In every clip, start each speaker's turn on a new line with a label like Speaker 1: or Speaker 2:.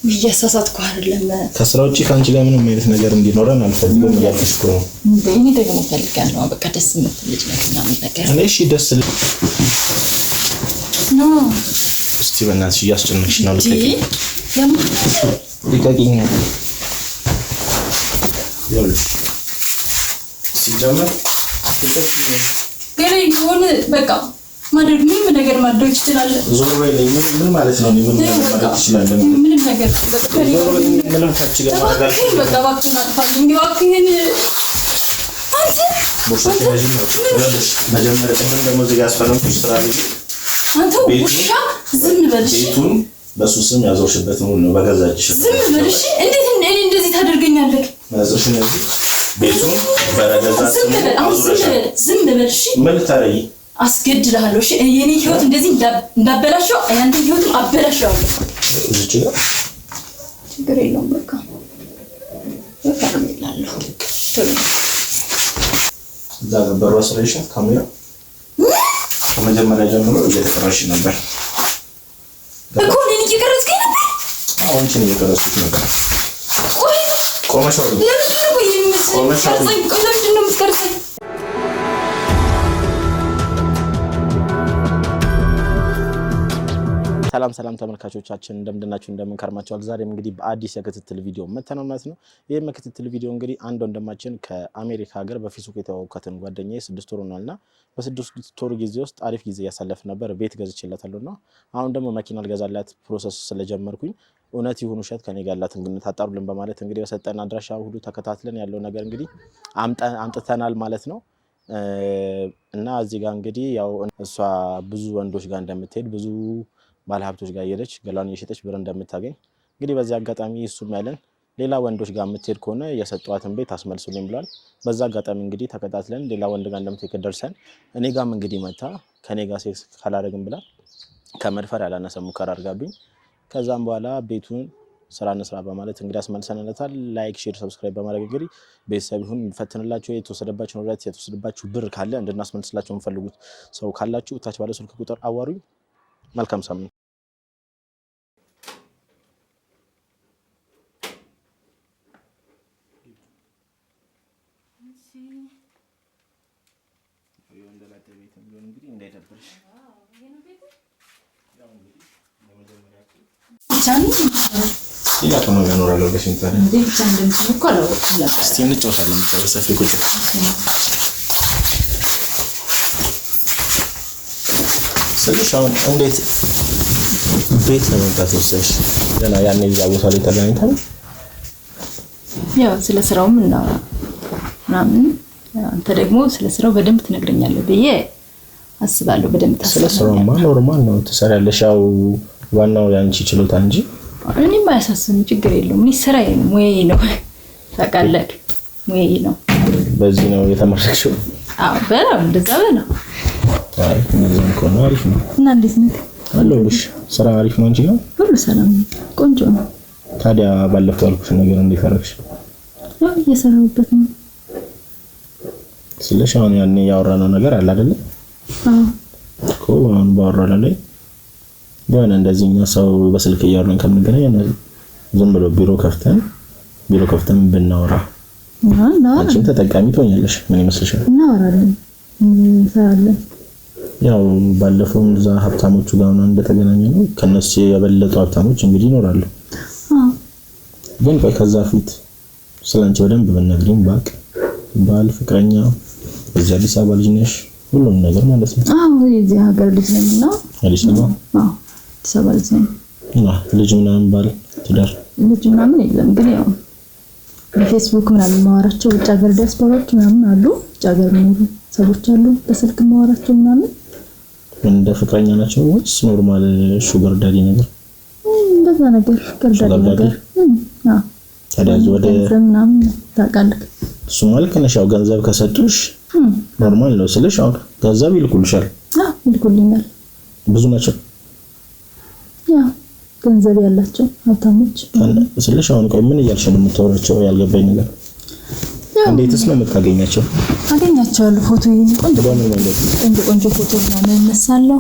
Speaker 1: እያሳሳትኩህ አይደለም።
Speaker 2: ከስራ ውጭ ከአንቺ ጋር ምንም አይነት ነገር እንዲኖረን አልፈልግም እያልኩሽ እኮ ነው።
Speaker 1: እንዴ እኔ ደግሞ እፈልጋለሁ። በቃ ደስ የምትል ልጅ ነች ምናምን ነገር።
Speaker 2: እኔ እሺ ደስ
Speaker 1: No።
Speaker 2: እስቲ በእናትሽ እያስጨነቅሽ ነው።
Speaker 1: እንዴ
Speaker 2: ልቀቂኝ፣
Speaker 1: ለምን?
Speaker 2: ልቀቂኝ። ይኸውልሽ ሲጀመር ልቀቂኝ።
Speaker 1: ገና የሆነ በቃ ማድረግ ምንም ነገር ማድረግ ትችላለህ።
Speaker 2: ዞር በይልኝ። ምን ማለት ነው? ምን ነገር ማድረግ ትችላለህ?
Speaker 1: ምንም ነገር በቃ ከእኔ
Speaker 2: ዞር
Speaker 1: ጋር
Speaker 2: በይልኝ። ምንም ካንቺ ጋር ማድረግ
Speaker 1: እባክህን
Speaker 2: አልችልም።
Speaker 1: በቃ እባክህን አጥፋልኝ እባክህን። አንተ
Speaker 2: ቦርሳሽን ያዢ ነው። ይኸውልሽ መጀመሪያ ቅድም ደግሞ እዚህ ጋር ያስፈረምኩሽ ስራ ልጅ
Speaker 1: አንተ
Speaker 2: ቤቱ-
Speaker 1: ውሻ ዝም በል እሺ።
Speaker 2: ቤቱን በሱ ስም ያዞርሽበት ሙሉ ነው በገዛ እጅሽ።
Speaker 1: ዝም በል እሺ። እንዴት እኔ እንደዚህ ታደርገኛለህ?
Speaker 2: መነጽርሽን እዚህ ቤቱን በገዛ
Speaker 1: ዝም
Speaker 2: ስሙ
Speaker 1: በል አሁን፣ ዝም
Speaker 2: አዙረሻል።
Speaker 1: በል ዝም በል እሺ።
Speaker 2: ምን ልታረጊ?
Speaker 1: አስገድልሃለሁ እሺ። የኔ ህይወት እንደዚህ እንዳበላሸው ያንተ ህይወትም አበላሸዋለሁ።
Speaker 2: እዚች ጋር
Speaker 1: ችግር የለውም በቃ እፈርምላለሁ። ቶሎ
Speaker 2: እዛ ጋር በሯ ስላይሻት ካሜራ ከመጀመሪያ ጀምሮ እየተቀረሽ ነበር።
Speaker 1: እኮ እኔን እየቀረጽከኝ ነበር።
Speaker 2: አዎ አንቺን እየቀረጽኩሽ ነበር።
Speaker 1: ቆይ
Speaker 2: ቆመሽ አውሪ።
Speaker 1: ለምንድን ነው ቆይ
Speaker 2: ቆመሽ አውሪ።
Speaker 1: የምትቀርጸኝ? ቆይ ለምንድን ነው የምትቀርጸኝ?
Speaker 2: ሰላም ሰላም ተመልካቾቻችን እንደምንድናችሁ እንደምን ከርማችኋል? ዛሬም እንግዲህ በአዲስ የክትትል ቪዲዮ መተናል ማለት ነው። ይህም የክትትል ቪዲዮ እንግዲህ አንድ ወንድማችን ከአሜሪካ ሀገር በፌስቡክ የተዋወቅኳትን ጓደኛዬ 6 ወር ሆኗልና በ6 ወር ጊዜ ውስጥ አሪፍ ጊዜ እያሳለፍ ነበር። ቤት ገዝቼላታለሁ እና አሁን ደግሞ መኪና ልገዛላት process ስለጀመርኩኝ እውነት ይሁን ውሸት ከኔ ጋር ያላትን ግንኙነት አጣሩልን በማለት እንግዲህ በሰጠን አድራሻ ሁሉ ተከታትለን ያለው ነገር እንግዲህ አምጥተናል ማለት ነው። እና እዚህ ጋር እንግዲህ ያው እሷ ብዙ ወንዶች ጋር እንደምትሄድ፣ ብዙ ባለሀብቶች ጋር እየሄደች ገላዋን እየሸጠች ብር እንደምታገኝ፣ እንግዲህ በዚህ አጋጣሚ እሱም ያለን ሌላ ወንዶች ጋር የምትሄድ ከሆነ የሰጠዋትን ቤት አስመልሱልኝ ብሏል። በዛ አጋጣሚ እንግዲህ ተከታትለን ሌላ ወንድ ጋር እንደምትሄድ ደርሰን እኔ ጋም እንግዲህ መታ ከኔ ጋር ሴክስ ካላደረግም ብላ ከመድፈር ያላነሰ ሙከራ አድርጋብኝ ከዛም በኋላ ቤቱን ስራ እንስራ በማለት እንግዲህ አስመልሰንለታል። Like፣ share፣ subscribe በማድረግ እንግዲህ ቤተሰብ ይሁን ፈትንላቸው። የተወሰደባቸው ንብረት የተወሰደባችሁ ብር ካለ እንድናስመልስላቸው የምፈልጉት ሰው ካላችሁ ታች ባለ ስልክ ቁጥር አዋሩኝ። መልካም ሳምንት። እንግዲህ እንዳይደብርሽ
Speaker 1: ብቻ ነው
Speaker 2: ሌላ ከማን ጋር እኖራለሁ ብለሽ ነው ታዲያ?
Speaker 1: እንዴ ብቻ እንደምትሆን እኮ አላወቅኩም ነበር።
Speaker 2: እስቲ እንጫወታለን ብቻ በሰፊ ቁጭ ስልሽ አሁን እንዴት ቤት ለመምጣት ወሰንሽ? ገና ያኔ እዛ ቦታ ላይ ተገናኝተን
Speaker 1: ያው ስለ ስራውም እናወራ ምናምን፣ አንተ ደግሞ ስለ ስራው በደንብ ትነግረኛለህ ብዬ አስባለሁ። በደንብ
Speaker 2: ስለ
Speaker 1: ታስረኛለህ።
Speaker 2: ስራውማ normal ነው ትሰሪያለሽ። ያው ዋናው የአንቺ ችሎታ እንጂ።
Speaker 1: እኔም አያሳስብም፣ ችግር የለውም። እኔ ስራዬ ነው፣ ሙያዬ ነው። ታውቃለህ፣ ሙያዬ ነው።
Speaker 2: በዚህ ነው የተመረቅሽው?
Speaker 1: አዎ በለው፣ እንደዛ በለው።
Speaker 2: አይ እንደዚያም ከሆነ አሪፍ ነው።
Speaker 1: እና እንዴት ነህ?
Speaker 2: አለሁልሽ። ስራ አሪፍ ነው እንጂ ነው።
Speaker 1: ሁሉ ሰላም ነው፣ ቆንጆ ነው።
Speaker 2: ታዲያ ባለፈው ያልኩሽ ነገር እንዴት አደረግሽ?
Speaker 1: ያው እየሰራሁበት ነው።
Speaker 2: ስልሽ አሁን ያኔ ያወራነው ነገር አለ አይደለ?
Speaker 1: አዎ።
Speaker 2: እኮ አሁን ባወራነው ላይ የሆነ እንደዚህ እኛ ሰው በስልክ እያወራን ከምንገናኝ የሆነ ዝም ብሎ ቢሮ ከፍተን ብናወራ
Speaker 1: እናወራለን።
Speaker 2: አንቺም ተጠቃሚ ትሆኛለሽ። ምን ይመስልሻል?
Speaker 1: እናወራለን፣ እንሰራለን።
Speaker 2: ያው ባለፈው እዛ ሀብታሞቹ ጋር ምናምን እንደተገናኘ ነው ከነሱ የበለጡ ሀብታሞች እንግዲህ ይኖራሉ።
Speaker 1: አዎ።
Speaker 2: ግን ቆይ ከዛ ፊት ስላንቺ በደንብ ብትነግሪኝ ባቅ፣ ባል፣ ፍቅረኛ፣ እዚህ አዲስ አበባ ልጅ ነሽ፣ ሁሉም ነገር ማለት ነው።
Speaker 1: አዎ የዚህ ሀገር ልጅ ነኝ እና
Speaker 2: አዲስ አበባ?
Speaker 1: አዎ አዲስ አበባ ልጅ ነኝ።
Speaker 2: እና ልጅ ምናምን፣ ባል፣ ትዳር?
Speaker 1: ልጅ ምናምን የለም፣ ግን ያው በፌስቡክ ምናምን የማወራቸው ውጭ ሀገር ዲያስፖራዎች ምናምን አሉ። ውጭ ሀገር የሚኖሩ ሰዎች አሉ፣ በስልክ የማወራቸው ምናምን።
Speaker 2: እንደ ፍቅረኛ ናቸው ወይስ normal sugar daddy ነገር?
Speaker 1: እንደዛ ነገር sugar daddy
Speaker 2: sugar daddy?
Speaker 1: ነገር አዎ።
Speaker 2: ታዲያ ወደ
Speaker 1: ገንዘብ ምናምን ታውቃለህ።
Speaker 2: እሱ ማለት ነሽ ያው ገንዘብ ከሰጡሽ normal ነው ስልሽ አሁን ገንዘብ ይልኩልሻል?
Speaker 1: አዎ ይልኩልኛል።
Speaker 2: ብዙ ናቸው?
Speaker 1: ያው ገንዘብ ያላቸው ሀብታሞች።
Speaker 2: ስልሽ አሁን ቆይ ምን እያልሽ ነው የምታወራቸው? ያልገባኝ ነገር
Speaker 1: ያው
Speaker 2: እንዴትስ ነው የምታገኛቸው?
Speaker 1: አገኛቸዋለሁ። ፎቶ ቆንጆ
Speaker 2: በምን መንገድ?
Speaker 1: ቆንጆ ቆንጆ ፎቶ ምናምን እነሳለሁ።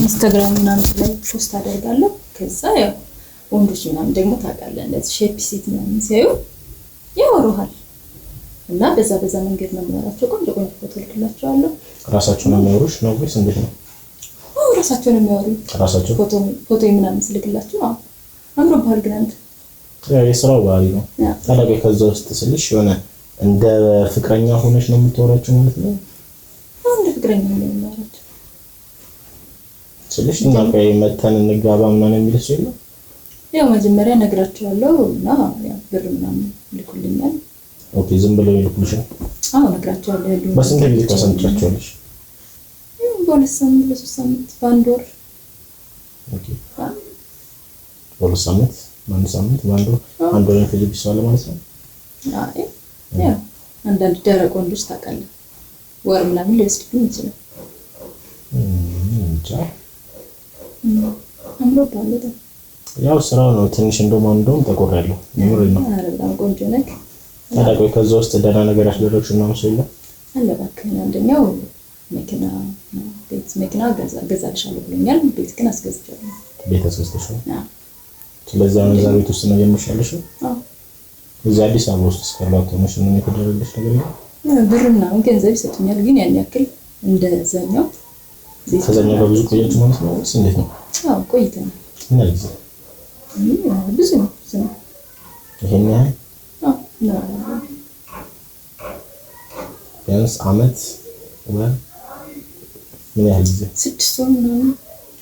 Speaker 1: ኢንስታግራም ምናምን ላይ post አደርጋለሁ። ከዛ ያው ወንዶች ምናምን ደግሞ ታውቃለህ፣ እንደዚህ shape ሴት ምናምን ሲያዩ ያወሩሃል። እና በዛ በዛ መንገድ ነው የማወራቸው። ቆንጆ ቆንጆ ፎቶ ልክላቸዋለሁ።
Speaker 2: ራሳቸው ነው የሚያወሩሽ ነው ወይስ እንዴት ነው?
Speaker 1: አዎ ራሳቸው ነው የሚያወሩኝ።
Speaker 2: ራሳቸው
Speaker 1: ፎቶ ፎቶ ምናምን ስልክላቸው አዎ አምሮብሃል ግን አንተ
Speaker 2: ያው የስራው ባህሪ ነው። ታዲያ ቆይ ከዛ ውስጥ ስልሽ የሆነ እንደ ፍቅረኛ ሆነሽ ነው የምታወራቸው ማለት ነው?
Speaker 1: አዎ እንደ ፍቅረኛ ሆኜ ነው የማወራቸው።
Speaker 2: ስልሽ እና ቆይ መተን እንጋባ ምናምን የሚል ሰው የለም?
Speaker 1: ያው መጀመሪያ እነግራቸዋለሁ እና ያው ብር ምናምን ይልኩልኛል።
Speaker 2: Okay፣ ዝም ብለው ይልኩልሻል?
Speaker 1: አዎ እነግራቸዋለሁ። ያሉ
Speaker 2: በስንት ጊዜ ታሰምጫቸዋለሽ?
Speaker 1: በ2 ሳምንት፣ በ3 ሳምንት፣ በአንድ ወር።
Speaker 2: Okay፣ በ2 ሳምንት፣ በአንድ ሳምንት፣ በአንድ ወር። አንድ ወር የሚፈጅብሽ ሰው አለ ማለት ነው?
Speaker 1: አይ ያው አንዳንድ ደረቅ ወንዶች ታውቃለህ፣ ወር ምናምን ሊወስድብኝ ይችላል።
Speaker 2: እንጃ።
Speaker 1: አምሮብሃል በጣም።
Speaker 2: ያው ስራው ነው ትንሽ እንደውም እንደውም ጠቆር ያለው የምሬን ነው።
Speaker 1: ኧረ በጣም ቆንጆ ነህ።
Speaker 2: ታዲያ ቆይ ከዛ ውስጥ ደህና ነገር ያስደረግሽው ምናምን ሰው የለም?
Speaker 1: አለ እባክህን። አንደኛው መኪና ቤት መኪና ገዛልሻለሁ ብሎኛል። ቤት ግን አስገዝቻለሁ።
Speaker 2: ቤት አስገዝተሻል? ስለዚህ አሁን እዛ ቤት ውስጥ ነው እየኖርሽ ያለሽው?
Speaker 1: አዎ።
Speaker 2: እዚህ አዲስ አበባ ውስጥ እስካሉ ሀብታሞች ምንም የተደረገልሽ ነገር የለም?
Speaker 1: ብር ምናምን ገንዘብ ይሰጡኛል፣ ግን ያን ያክል እንደዛኛው
Speaker 2: ከዛኛው ጋር ብዙ ቆያችሁ ማለት ነው ወይስ እንዴት ነው?
Speaker 1: አዎ ቆይተናል።
Speaker 2: ምን ያህል ጊዜ?
Speaker 1: ብዙ ነው ብዙ ነው።
Speaker 2: ይሄን ያህል?
Speaker 1: አዎ
Speaker 2: ቢያንስ አመት ወር ምን ያህል ጊዜ?
Speaker 1: 6 ወር ምናምን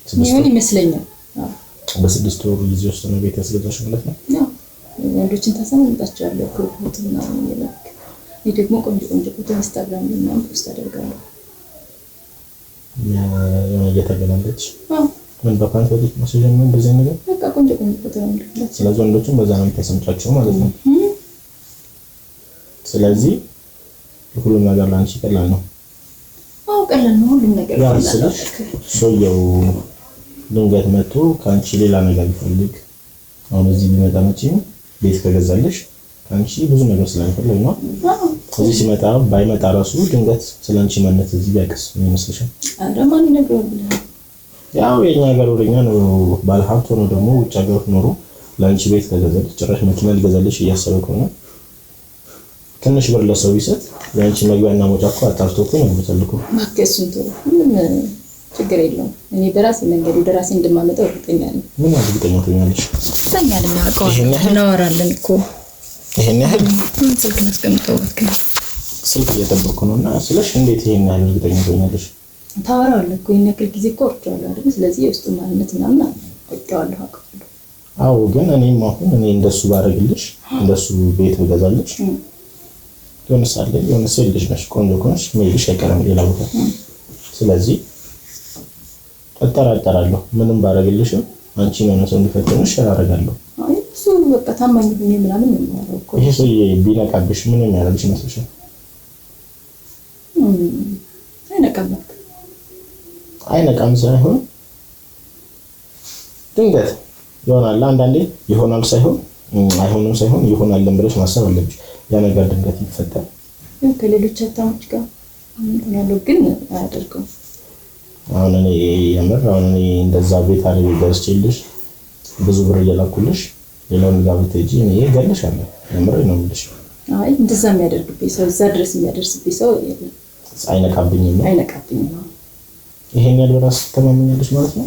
Speaker 1: የሚሆን ይመስለኛል። አዎ
Speaker 2: በ6 ወር ጊዜ ውስጥ ነው ቤት ያስገዛሽው ማለት ነው?
Speaker 1: አዎ ወንዶችን ታሳምጣቸዋለህ እኮ ፎቶ ምናምን እየላክ። እኔ ደግሞ ቆንጆ ቆንጆ ፎቶ ኢንስታግራም ላይ ምናምን post አደርጋለሁ።
Speaker 2: የሆነ እየተገላለች
Speaker 1: አዎ
Speaker 2: ምን በፓንት ወዲህ ማስያዣ ምን እንደዚህ ነገር
Speaker 1: በቃ ቆንጆ ቆንጆ ፎቶ ነው የምልክላቸው።
Speaker 2: ስለዚህ ወንዶችን በዛ ነው የምታሰምጫቸው ማለት ነው። ስለዚህ ሁሉም ነገር ላንቺ ቀላል ነው።
Speaker 1: አዎ ቀላል ነው ሁሉም ነገር
Speaker 2: ቀላል ነው። ሰውየው ድንገት መጥቶ ከአንቺ ሌላ ነገር ቢፈልግ አሁን እዚህ ቢመጣ መቼም ቤት ከገዛልሽ ከአንቺ ብዙ ነገር ስለሚፈልግ ነው። እዚህ ሲመጣ ባይመጣ ራሱ ድንገት ስለአንቺ ማንነት እዚህ ቢያውቅስ ምን ይመስልሻል?
Speaker 1: ኧረ ማን ይነግረዋል ብለህ?
Speaker 2: ያው የኛ ሀገር ወደኛ ነው። ባለሀብት ሆኖ ደግሞ ውጭ ሀገር ኖሮ ለአንቺ ቤት ከገዛልሽ ጭራሽ መኪና ሊገዛልሽ እያሰበ ከሆነ ትንሽ ብር ለሰው ቢሰጥ የአንቺ መግቢያና መውጫ እኮ አጣርቶ እኮ ይነግሩታል እኮ።
Speaker 1: እባክህ እሱን ተወው፣ ምንም ችግር የለውም። እኔ በራሴ መንገድ ወደ ራሴ እንደማመጣው እርግጠኛ ነኝ።
Speaker 2: ምን ያህል እርግጠኛ ትሆኛለሽ?
Speaker 1: እርግጠኛ ነኝ፣ አውቀዋለሁ። እናወራለን እኮ
Speaker 2: ይሄን ያህል
Speaker 1: ስልክ አስቀምጠው እባክህ።
Speaker 2: ስልክ እየጠበቅኩ ነው። እና ስለሽ እንዴት ይሄን ያህል እርግጠኛ ትሆኛለሽ?
Speaker 1: ታወራዋለህ እኮ ይሄን ያክል ጊዜ እኮ አውርቼዋለሁ አይደል? ስለዚህ የውስጡ ማንነት ምናምን አውቄዋለሁ፣ አውቀዋለሁ።
Speaker 2: አዎ ግን እኔም አሁን እኔ እንደሱ ባደርግልሽ እንደሱ ቤት ብገዛልሽ የሆነ ሳለ የሆነ ሴት ልጅ ነሽ፣ ቆንጆ ከሆንሽ መሄድሽ አይቀርም ሌላ ቦታ። ስለዚህ እጠራጠራለሁ። ምንም ባደርግልሽም አንቺን የሆነ ሰው እንዲፈትንሽ አደርጋለሁ።
Speaker 1: አይ እሱ በቃ ታማኝ ሆኜ ምናምን ነው የማወራው እኮ።
Speaker 2: ይሄ ሰውዬ ቢነቃብሽ ምን የሚያደርግሽ ይመስልሻል?
Speaker 1: አይነቃም።
Speaker 2: አይነቃም ሳይሆን ድንገት ይሆናል። አንዳንዴ ይሆናል ሳይሆን አይሆንም ሳይሆን ይሆናል ብለሽ ማሰብ አለብሽ። ያ ነገር ድንገት ይፈጠር
Speaker 1: ከሌሎች ሀብታሞች ጋር እንትን ያለው ግን አያደርገውም።
Speaker 2: አሁን እኔ የምር አሁን እኔ እንደዛ ቤት አለ ገዝቼልሽ ብዙ ብር እየላኩልሽ ሌላውን ጋር ብትሄጂ እኔ እገልሻለሁ። የምር ነው የምልሽ።
Speaker 1: አይ እንደዛ የሚያደርግብኝ ሰው እዛ ድረስ የሚያደርስብኝ ሰው የለም።
Speaker 2: አይነቃብኝም ነው
Speaker 1: አይነቃብኝም።
Speaker 2: ይሄን ያህል በራስሽ ትተማመኛለሽ ማለት ነው?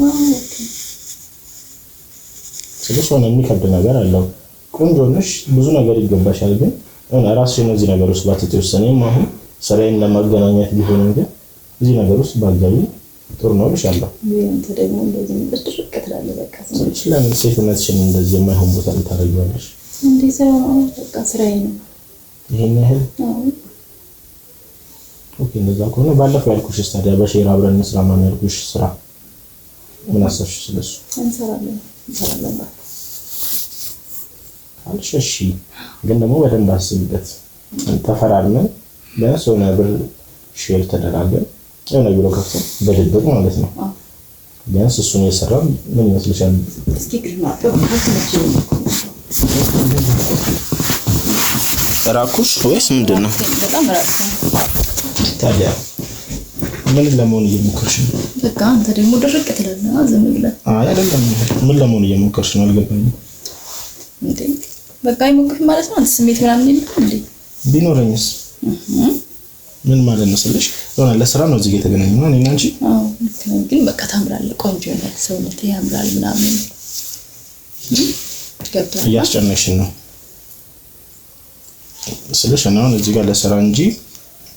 Speaker 2: ስልሽ ሆነ የሚከብድ ነገር አለው። ቆንጆ ነሽ፣ ብዙ ነገር ይገባሻል። ግን ሆነ ራስሽን እዚህ ነገር ውስጥ ባትጥዪ፣ እኔም አሁን ስራዬን ለማገናኘት ቢሆንም ግን እዚህ ነገር ውስጥ ባትገቢ ጥሩ ነው እልሻለሁ።
Speaker 1: አንተ ደግሞ እንደዚህ ድርቅ ትላለህ። በቃ
Speaker 2: ስልሽ ለምን ሴትነትሽን እንደዚህ የማይሆን ቦታ ላይ ታደርጊዋለሽ?
Speaker 1: እንዴ ስራ ነው፣ በቃ ስራዬ ነው።
Speaker 2: ይሄን ያህል okay። እንደዛ ከሆነ ባለፈው ያልኩሽ ታዲያ በ share አብረን እንስራ ምናምን ያልኩሽ ስራ ምን አሰብሽ ስለሱ?
Speaker 1: እንሰራለን እንሰራለን
Speaker 2: ካልሽ እሺ፣ ግን ደግሞ በደንብ አስቢበት። ተፈራርመን ቢያንስ የሆነ ብር share ተደራርገን የሆነ ቢሮ ከፍተን በድብቅ ማለት ነው። ቢያንስ እሱን የሰራን ምን ይመስልሻል?
Speaker 1: እስኪ ግርማ
Speaker 2: ራኩሽ ወይስ ምንድን ነው?
Speaker 1: በጣም ራኩ።
Speaker 2: ታዲያ ምን ለመሆን እየሞከርሽ ነው?
Speaker 1: በቃ አንተ ደግሞ ድርቅ ትላለህ ዝም ብለህ።
Speaker 2: አይ አይደለም፣ ምን ለመሆን እየሞከርሽ ነው? አልገባኝም።
Speaker 1: እንዴ በቃ አይሞቅህም ማለት ነው? አንተ ስሜት ምናምን የለህም እንዴ?
Speaker 2: ቢኖረኝስ ምን ማለት ነው ስልሽ፣ የሆነ ለስራ ነው እዚህ ጋር የተገናኘነው እኔና አንቺ።
Speaker 1: አዎ ልክ ነህ። ግን በቃ ታምራለህ፣ ቆንጆ ነህ፣ ሰውነትህ ያምራል ምናምን ገብቶሃል።
Speaker 2: እያስጨነቅሽኝ ነው ስልሽ፣ እኔ አሁን እዚህ ጋር ለስራ እንጂ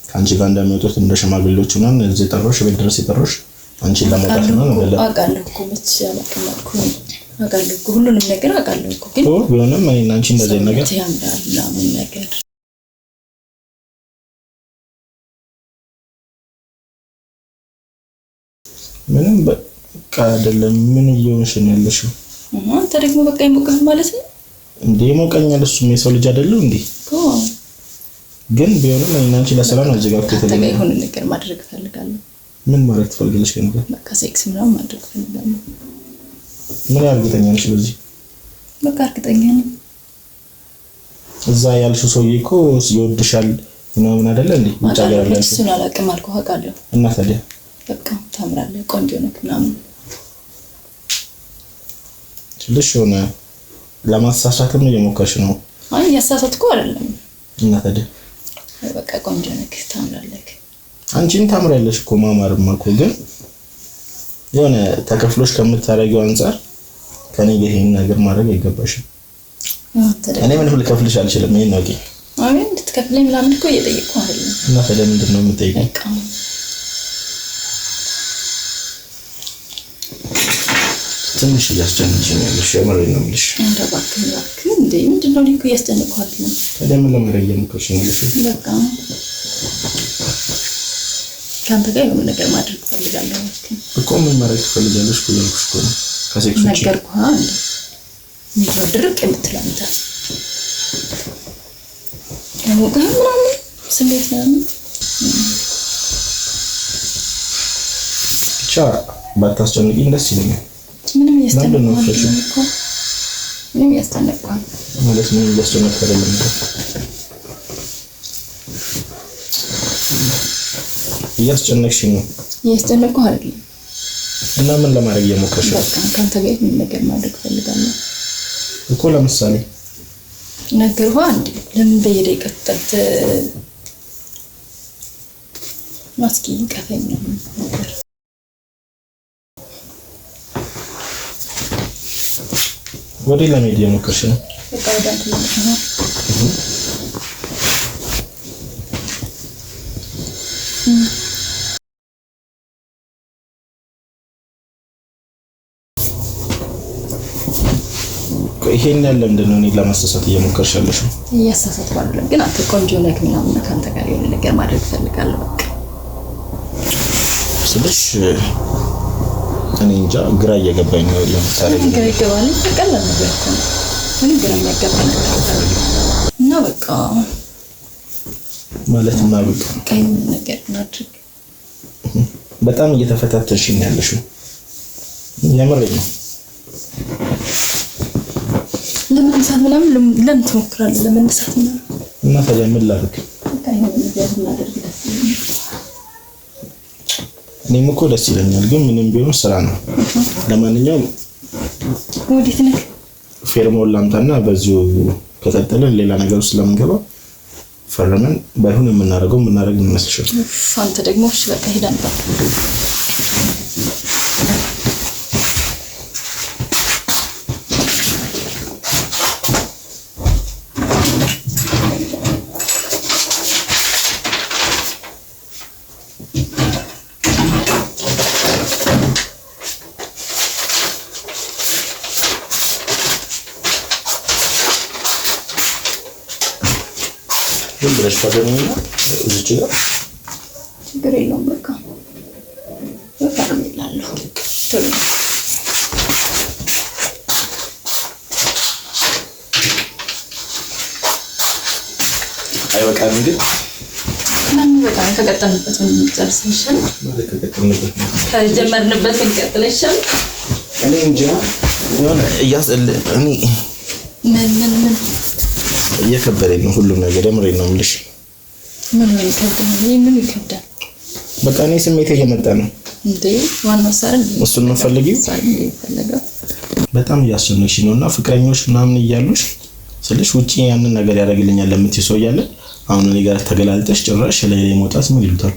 Speaker 2: ከአንቺ ጋር እንደሚወጡት እንደ ሽማግሌዎች ምናምን እዚህ የጠራሁሽ ቤት ድረስ የጠራሁሽ አንቺን ለማውጣት ነው አይደለም።
Speaker 1: አውቃለሁ እኮ መች አላውቅም አልኩህ። አውቃለሁ እኮ ሁሉንም ነገር አውቃለሁ እኮ ግን
Speaker 2: ቢሆንም እኔና አንቺ እንደዚህ ነገር
Speaker 1: ሰውነትህ ያምራል ምናምን ነገር
Speaker 2: ምንም በቃ አይደለም። ምን እየሆንሽ ነው ያለሽው?
Speaker 1: አንተ ደግሞ በቃ አይሞቅህም ማለት ነው
Speaker 2: እንዴ ይሞቀኛል። እሱም የሰው ልጅ አይደለም እንዴ?
Speaker 1: እኮ።
Speaker 2: ግን ቢሆንም እኔና አንቺ ለስራ ነው እዚህ ጋር እኮ
Speaker 1: ከአንተ ጋር
Speaker 2: የተገናኘነው።
Speaker 1: የሆነ ነገር ማድረግ እፈልጋለሁ።
Speaker 2: ምን ማድረግ ትፈልጊያለሽ ከእኔ ጋር?
Speaker 1: በቃ ሴክስ ምናምን ማድረግ እፈልጋለሁ።
Speaker 2: ምን ያህል እርግጠኛ ነሽ በዚህ?
Speaker 1: በቃ እርግጠኛ ነኝ።
Speaker 2: እዛ ያልሽው ሰውዬ እኮ ይወድሻል ምናምን አይደለ እንዴ? ውጭ ሀገር ያለ ያልሽው።
Speaker 1: እሱን አላውቅም አልኩህ። አውቃለሁ።
Speaker 2: እና ታዲያ
Speaker 1: በቃ ታምራለህ፣ ቆንጆ ነህ ምናምን
Speaker 2: ትንሽ የሆነ ለማሳሳትም እየሞከርሽ ነው።
Speaker 1: አይ እያሳሳትኩ አይደለም።
Speaker 2: እና ታዲያ
Speaker 1: በቃ ቆንጆ ነህ፣ ታምራለህ።
Speaker 2: አንቺም ታምሪያለሽ እኮ ማማርማ እኮ ግን የሆነ ተከፍሎሽ ከምታደርጊው አንጻር ከኔ ጋር ይሄን ነገር ማድረግ አይገባሽም።
Speaker 1: አንተ ደግሞ
Speaker 2: እኔ ምንም ልከፍልሽ አልችልም። ይሄን ነው።
Speaker 1: አይ እንድትከፍለኝ ምናምን እኮ እየጠየቅኩህ አይደለም።
Speaker 2: እና ታዲያ ምንድን ነው የምጠይቀኝ?
Speaker 1: በቃ
Speaker 2: ትንሽ እያስጨነቅሽኝ ነው ያለሽ። የምሬን ነው የምልሽ።
Speaker 1: ኧረ እባክህ እባክህ፣ እንዴ ምንድን ነው? እኔ እኮ እያስጨነቅኩህ አይደለም።
Speaker 2: ታዲያ ምን ለማድረግ እየሞከርሽ ነው ያለሽው?
Speaker 1: በቃ ከአንተ ጋር የሆነ ነገር ማድረግ እፈልጋለሁ። እባክህ
Speaker 2: እኮ ምን ማድረግ ትፈልጊያለሽ እኮ እያልኩሽ እኮ ነው። ከሴክስ ውጪ
Speaker 1: ነገርኩህ። እንዴ ምንድን ነው ድርቅ የምትለው አንተ? አይሞቅህም ምናምን ስሜት ምናምን
Speaker 2: ብቻ ባታስጨንቂኝ ደስ ይለኛል።
Speaker 1: ምንም
Speaker 2: ለምንድን ነው
Speaker 1: እያስጨነቅኩህ
Speaker 2: የምትፈሺው?
Speaker 1: አይደለም እኮ ምንም እያስጨነቅኩህ አይደለም።
Speaker 2: ማለት ምንም እያስጨነቅሽ አይደለም እኮ። እያስጨነቅሽኝ ነው።
Speaker 1: እያስጨነቅኩህ አይደለም።
Speaker 2: እና ምን ለማድረግ እየሞከርሽ ነው
Speaker 1: በቃ ከአንተ ጋር የሆነ ነገር ማድረግ እፈልጋለሁ።
Speaker 2: እኮ? ለምሳሌ
Speaker 1: ነገርኩህ። አንዴ ለምን በየደቂቃው ትጠጥ ማስኪ ቀፈኝ ነው ነገር
Speaker 2: ወዴት ለመሄድ እየሞከርሽ ነው?
Speaker 1: በቃ ወደ አንተ ማለት ነው።
Speaker 2: ይሄን ያለ ምንድን ነው እኔን ለማሳሳት እየሞከርሽ ያለሽው?
Speaker 1: እያሳሳትኩ አይደለም፣ ግን አንተ ቆንጆ ነህ ምናምን ከአንተ ጋር የሆነ ነገር ማድረግ እፈልጋለሁ። በቃ
Speaker 2: ስልሽ እኔ እንጃ ግራ እየገባኝ ነው የምታደርጊው
Speaker 1: ግራ ይገባል። ቀላል ነገር እኮ ነው። ምንም ግራ የሚያጋባ ነገር አይደለም። እና በቃ
Speaker 2: ማለት እና በቃ
Speaker 1: በቃ የሆነ ነገር እናድርግ።
Speaker 2: በጣም እየተፈታተንሽኝ ነው ያለሽው። የምሬን ነው።
Speaker 1: ለመነሳት ምናምን ለምን ትሞክራለህ? ለመነሳት ምናምን
Speaker 2: እና ታዲያ ምን ላድርግ?
Speaker 1: በቃ የሆነ ነገር እናደርግ ደስ ይለኛል።
Speaker 2: እኔም እኮ ደስ ይለኛል፣ ግን ምንም ቢሆን ስራ ነው። ለማንኛውም
Speaker 1: ወዴት ነህ?
Speaker 2: ፌርማውን ላምጣና በዚሁ ከቀጠልን ሌላ ነገር ውስጥ ስለምንገባ ፈርመን ባይሆን የምናደርገው የምናደርግ ይመስልሻል?
Speaker 1: ኡፍ፣ አንተ ደግሞ እሺ በቃ ሂድ አምጣ።
Speaker 2: ዝም ብለሽ ፈርሚና እዚች ጋር
Speaker 1: ችግር የለውም በቃ እፈርምላለሁ። ቶሎ
Speaker 2: አይበቃም ግን
Speaker 1: ምን በቃ ከቀጠልንበት ብንጨርስ ይሻላል።
Speaker 2: ማለት ከቀጠልንበት ነው።
Speaker 1: ከጀመርንበት ብንቀጥል ይሻላል።
Speaker 2: እኔ እንጃ የሆነ እኔ
Speaker 1: ምን ምን ምን
Speaker 2: እየከበደኝ ነው ሁሉም ነገር። የምሬን ነው የምልሽ።
Speaker 1: ምን ምን ይከብዳል? ይሄ ምን ይከብዳል?
Speaker 2: በቃ እኔ ስሜቴ እየመጣ ነው።
Speaker 1: እንዴ ዋናው ሳር
Speaker 2: እሱን ነው የምትፈልጊው?
Speaker 1: ሳር የፈለገው
Speaker 2: በጣም እያስጨነቅሽ ነው። እና ፍቅረኞች ምናምን እያሉሽ ስልሽ ውጪ ያንን ነገር ያደርግልኛል ለምትይ ሰው እያለ አሁን እኔ ጋር ተገላልጠሽ ጭራሽ ላይ ላይ መውጣት ምን ይሉታል?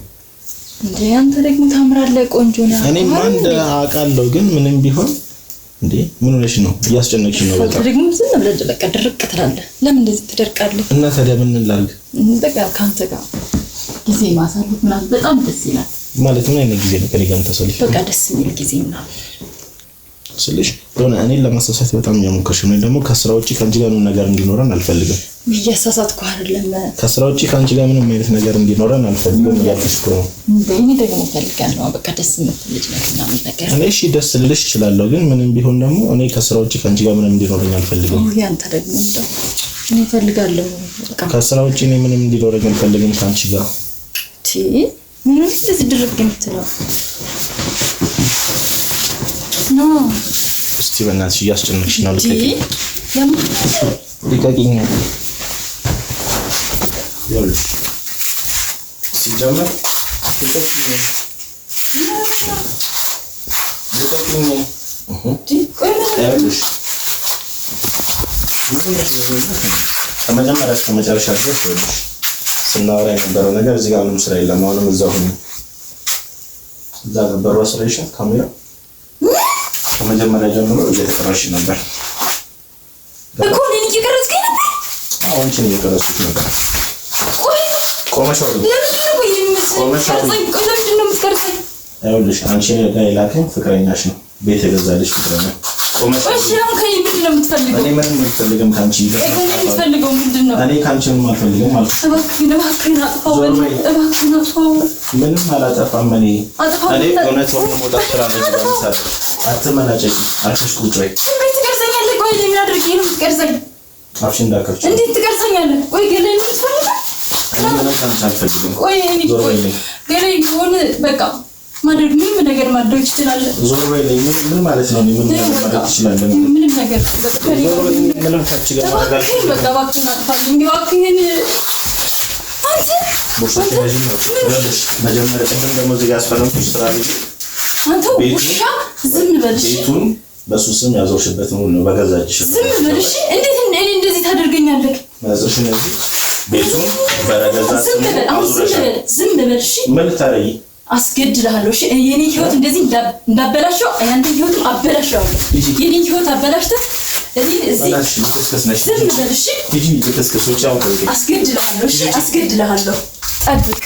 Speaker 1: እንዴ አንተ ደግሞ ታምራለህ፣ ቆንጆ ነህ።
Speaker 2: እኔም አንድ አውቃለሁ፣ ግን ምንም ቢሆን እንዴ ምን ሆነሽ ነው? እያስጨነቅሽ ነው
Speaker 1: አንተ
Speaker 2: በጣም።
Speaker 1: ደግሞ ዝም ብለህ በቃ ድርቅ ትላለህ። ለምን እንደዚህ ትደርቃለህ?
Speaker 2: እና ታዲያ ምን ላድርግ
Speaker 1: በቃ ከአንተ ጋር ጊዜ ማሳለፍ ምናምን በጣም ደስ ይላል።
Speaker 2: ማለት ምን አይነት ጊዜ ነው ከእኔ ጋር የምታሳልፊው?
Speaker 1: በቃ ደስ የሚል ጊዜ ምናምን
Speaker 2: ስልሽ የሆነ እኔን ለማሳሳት በጣም እየሞከርሽ ነው። እኔ ደግሞ ከስራ ውጪ ከአንቺ ጋር ምንም ነገር እንዲኖረን አልፈልግም።
Speaker 1: እያሳሳትኩህ አይደለም
Speaker 2: ከስራ ውጪ ከአንቺ ጋር ምንም አይነት ነገር እንዲኖረን አልፈልግም እያልኩሽ እኮ ነው።
Speaker 1: እንዴ እኔ ደግሞ እፈልጋለሁ። በቃ ደስ የምትል ልጅ ነህ ምናምን ነገር
Speaker 2: እኔ እሺ ደስ ልልሽ እችላለሁ፣ ግን ምንም ቢሆን ደግሞ እኔ ከስራ ውጪ ከአንቺ ጋር ምንም እንዲኖረኝ አልፈልግም።
Speaker 1: ውይ አንተ ደግሞ እንደው እኔ እፈልጋለሁ። በቃ
Speaker 2: ከስራ ውጪ እኔ ምንም እንዲኖረኝ አልፈልግም ከአንቺ ጋር።
Speaker 1: ቲ ምን ሆነህ እንደዚህ ድርቅ የምትለው? No
Speaker 2: እስቲ በእናትሽ እያስጨነቅሽ ነው።
Speaker 1: ቲ
Speaker 2: ልቀቂኝ፣
Speaker 1: ለምን
Speaker 2: ልቀቂኝ። ይኸውልሽ ሲጀመር ልቀቂኝ፣ ልቀቂኝ።
Speaker 1: ቲ ቆይ ምን
Speaker 2: ይኸውልሽ ከመጀመሪያ እስከ መጨረሻ ድረስ ይኸውልሽ ስናወራ የነበረው ነገር እዚህ ጋር ምንም ስራ የለም። አሁንም እዛው ሁኚ። እዛ ነበሩ አስረሽን ካሜራ ከመጀመሪያ ጀምሮ እየተቀረሽ ነበር።
Speaker 1: እኮ እኔን እየቀረጽከኝ ነበር።
Speaker 2: አሁን አንቺን እየቀረጽኩሽ ነበር።
Speaker 1: ቆይ
Speaker 2: ቆመሽ አውሪ።
Speaker 1: ለምንድን ነው ቆይ የምትቀርጸኝ? ቆይ ለምንድን ነው የምትቀርጸኝ?
Speaker 2: ይኸውልሽ አንቺ ጋር የላከኝ ፍቅረኛሽ ነው፣ ቤት የገዛልሽ ፍቅረኛ። ቆመሽ
Speaker 1: ቆይ እሺ አሁን ከእኔ ምንድን ነው የምትፈልገው?
Speaker 2: እኔ ምንም አልፈልግም ከአንቺ።
Speaker 1: ቆይ ከእኔ የምትፈልገው ምንድን ነው?
Speaker 2: እኔ ከአንቺ ምንም አልፈልግም አልኩሽ።
Speaker 1: እባክህን እባክህን አጥፋው፣
Speaker 2: ዞር በይ።
Speaker 1: እባክህን አጥፋው፣
Speaker 2: ምንም አላጠፋም። እኔ
Speaker 1: አጥፋው።
Speaker 2: እኔ እውነት ሆኖ መውጣት ስራ ነው እዚህ ጋር የምሰራው። አትመናጨቂ፣ አርፈሽ ቁጭ በይ።
Speaker 1: እንዴት ትቀርጸኛለህ? ቆይ እኔ ምን አድርጌ ነው የምትቀርጸኝ?
Speaker 2: አፍሽን እንዳከፍቺ።
Speaker 1: እንዴት ትቀርጸኛለህ? ቆይ ገላዬን ነው የምትፈልገው?
Speaker 2: እኔ ምንም ከአንቺ አልፈልግም።
Speaker 1: ቆይ እኔ
Speaker 2: ዞር
Speaker 1: ቆይ
Speaker 2: በይልኝ፣
Speaker 1: ገላዬን ከሆነ በቃ ማድረግ ምንም ነገር ማድረግ ትችላለህ።
Speaker 2: ዞር በይልኝ። ምን ምን ማለት ነው? እኔ ምንም ነገር
Speaker 1: በቃ
Speaker 2: ማድረግ ትችላለህ?
Speaker 1: ምንም ነገር በቃ ከእኔ
Speaker 2: ዞር
Speaker 1: ጋር
Speaker 2: በይልኝ። ምንም ከአንቺ ጋር ማድረግ
Speaker 1: እባክህን በቃ እባክህን አጥፋልኝ፣ እባክህን አንተ
Speaker 2: ቦርሳሽን ያዢ ነው። ይኸውልሽ መጀመሪያ ቅድም ደግሞ እዚህ ጋር ያስፈረምኩሽ ስራ ብዬ
Speaker 1: አንተ
Speaker 2: ቤቱ-
Speaker 1: ውሻ ዝም በል እሺ፣
Speaker 2: ቤቱን በሱ ስም ያዞርሽበት ሙሉ ነው በገዛ እጅሽ።
Speaker 1: ዝም በል እሺ። እንዴት እኔ እንደዚህ ታደርገኛለህ?
Speaker 2: መነጽርሽን ያዢ። ቤቱን በገዛ
Speaker 1: ዝም
Speaker 2: ስሙ
Speaker 1: በል አሁን፣ ዝም
Speaker 2: አዙረሻል።
Speaker 1: በል ዝም በል እሺ።
Speaker 2: ምን ልታረጊ?
Speaker 1: አስገድልሃለሁ። እሺ የኔ ህይወት እንደዚህ እንዳበላሸው ያንተ ህይወትም አበላሸዋለሁ።
Speaker 2: ሂጂ።
Speaker 1: የኔ ህይወት አበላሽተህ እኔ እዚህ
Speaker 2: በእናትሽ ልክስክስ ነሽ።
Speaker 1: ዝም በል እሺ።
Speaker 2: ሂጂ ልክስክስ። ውጪ አሁን ከቤቴ።
Speaker 1: አስገድልሃለሁ። እሺ አስገድልሃለሁ። ጠብቅ።